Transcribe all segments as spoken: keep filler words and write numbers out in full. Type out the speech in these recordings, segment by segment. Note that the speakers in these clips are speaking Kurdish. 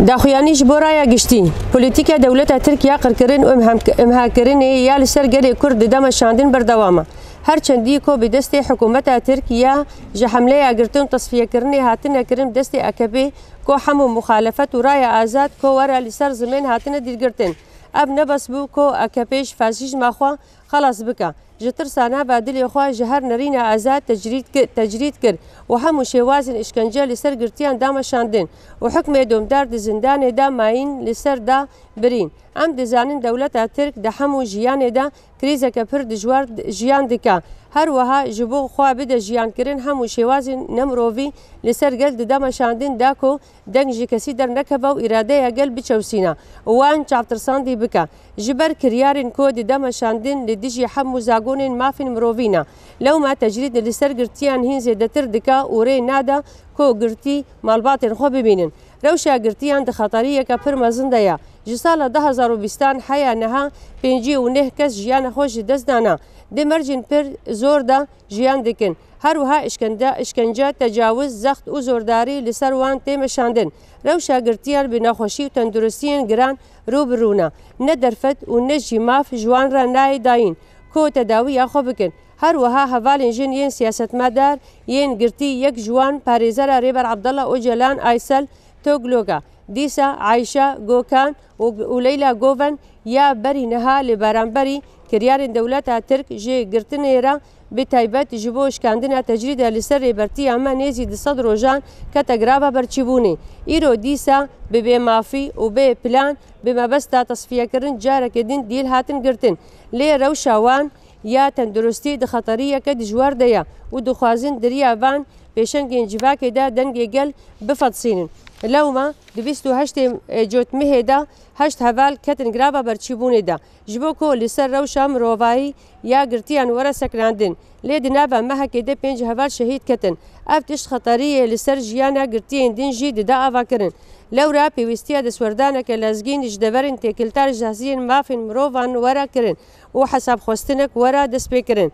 Daxuyanî ji bo raya giştî, polîtîka dewleta Tirk ya qirkirin û imham-, imhakirinê ya li ser gelê Kurd di dema şandin berdewam e. Her çendî ku bi destê hikûmeta Tirk ya ji hemleya girtin û tesfiyekirinê hatine kirin bi destê A K P, ku hemû muxalefet û raya azad ku were li ser zimên hatine dîrgirtin. Ev ne bes bû ku A K P ji faşîzma xwe xelas bike. Ji tirsa nava dilê xwe ji her nerîna azad tecrîd ki-, tecrîd kir û hemû şêwazên îşkence li ser girtiyan dama şandin û hikmê domdar di zindanê de mayîn li ser da birîn. Em dizanin dewleta Tirk di hemû jiyanê de krîzeke pir dijwar d-, jiyan dike. Her wiha ji bo xwe bide jiyankirin hemû şêwazên nemirovî li ser gel di dema şandin da ku deng ji kesî dernekeve û îradeya gel biçewsîne û wan çavtirsandî bike. Ji ber kiryarên ku di dema şandin li dijî hemû zagonên mafên mirovî ne, lewma tecrîd li ser girtiyan hîn zêdetir dike û rê nade ku girtî malbatên xwe bibînin. Rewşa girtiyan di xeteriyeke pir mezin de ye. Ji sala du hazar û bîstan heya niha pêncî û neh kes jiyana xwe ji dest dane. Di mercên pir zor de jiyan dikin. Her wiha îşkende-, îşkence, tecawiz, zext û zordarî li ser wan tê meşandin. Rewşa girtiyan bi nexweşî û tenduristiyên giran rû bi rû ne. Ne derfet û ne jî maf ji wan re nayê dayîn ku tedawiya xwe bikin. Her wiha hevalên jin yên siyasetmedar yên girtî, yek ji wan parêzera Rêber Abdullah Ocalan Aysel Togloga, dîsa Ayşe Gokan û, û Leyla Goven ya berî niha li beramberî kiryarên dewleta Tirk ji girtinê re, bi taybet ji bo şikandina tecrîda li ser rêbertiya me nêzî du sed rojan kete girava berçîbûnê. Îro dîsa bi bêmafî û bê plan bi mebesta tesfiyekirin careke din dîl hatin girtin. Lê rewşa wan ya tenduristî di xeteriyeke dijwar de ye û dixwazin di riya van pêşengên civakê de dengê gel bifetisînin. Lewma di bîst û heştê cotmihê de heşt heval ketin girava berçîbûnê de, ji bo ku li ser rewşa mirovahî ya girtiyan were sekinandin. Lê di nava mehekê de pênc heval şehîd ketin. Ev tişt xeteriyê li ser jiyana girtiyên din jî dide avakirin. Lewra pêwîstiya destwerdaneke lezgîn ji deverên têkiltar ji heziyên mafên mirovan were kirin û hesabxwestinek were destpêkirin.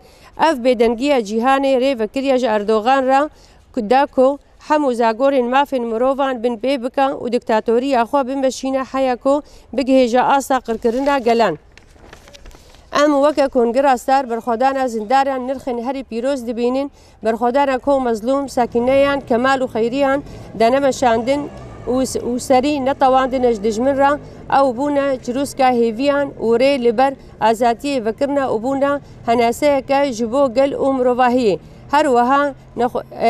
Ev bêdengiya cîhanê rê vekiriye ji Erdogan re ku da ku hemû zagorên mafên mirovan bin pê bike û diktatoriya xwe bimeşîne heya ku bigihêje asta qirkirina gelan. Em weke Kongira Star berxwedana zindaran nirxên herî pîroz dibînin, berxwedana ku Mezlûm, Sakîneyan, Kemal û Xeyriyan dane meşandin û s-, û serî netewandine ji dijmin re, ew bûne çirûska hêviyan û rê li ber azadiyê vekirine û bûne henaseyeke ji bo gel û mirovahiyê. Her wiha nexwe-, e,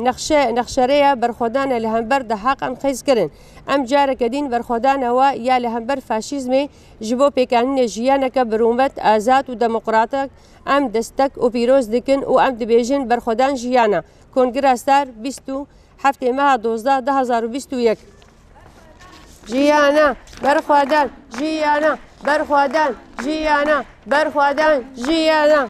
nexşe-, nexşereya berxwedana li hember Dehaqan qeyd kirin. Em careke din berxwedana we ya li hember faşîzmê ji bo pêkanînê jiyaneke bi rûmet, azad û demokratik em destek û pîroz dikin û em dibêjin berxwedan jiyana. Kongira Star bîst û heftê meha dozdeh du hazar û bîst û yek. Jiyana, berxwedan, jiyana, berxwedan, jiyana, berxwedan, jiyana.